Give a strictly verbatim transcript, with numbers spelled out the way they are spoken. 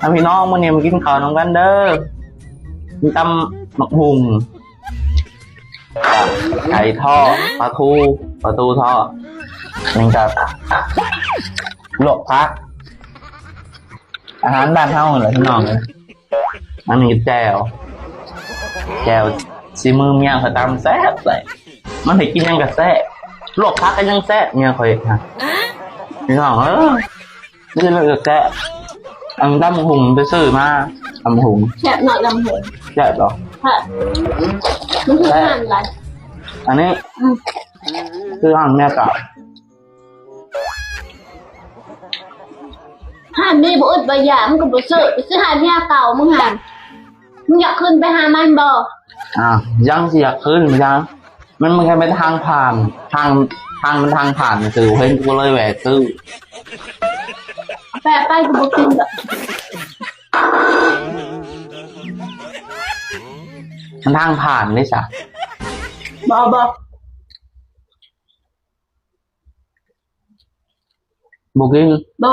อ่ะพี่น้อง มื้อนี้มากินข้าวนำกันเด้อ มีตำบักหุ่ง ไก่ทอด ปลาทู ปลาทูทอด นี่ก็ลวกผัก อาหารบ้านเฮานั่นแหละพี่น้อง อันนี้แจ่ว แจ่วสีมือเมียข้อยตำแซ่บเลย มันให้กินหยังก็แซ่บ ลวกผักก็ยังแซ่บ เมียข้อยเฮ็ดนะ พี่น้องเอ้ย นี่เลยแซ่บ อันตำบักหุ่งไปซื้อมา ตำบักหุ่ง แซ่บเนาะ ตำบักหุ่ง แซ่บเหรอ ค่ะ มันคืออาหารอะไร อันนี้ อืม คืออาหารเมียเก่า หานมีบ่อึดบ่อยาก มึงก็บ่ซื้อ ไปซื้อหานเมียเก่ามึงหาน มึงอยากขึ้นไปหามันบ่ อ่า ยังสิอยากขึ้น ยัง มัน มันแค่เป็นทางผ่าน ทาง ทางมันทางผ่านซื่อ เห็นกูเลยแวะซื้อ ไป ไป กูบ่กินดอก มันทางผ่านเลยสะ บ่ บ่ บ่กิน บ่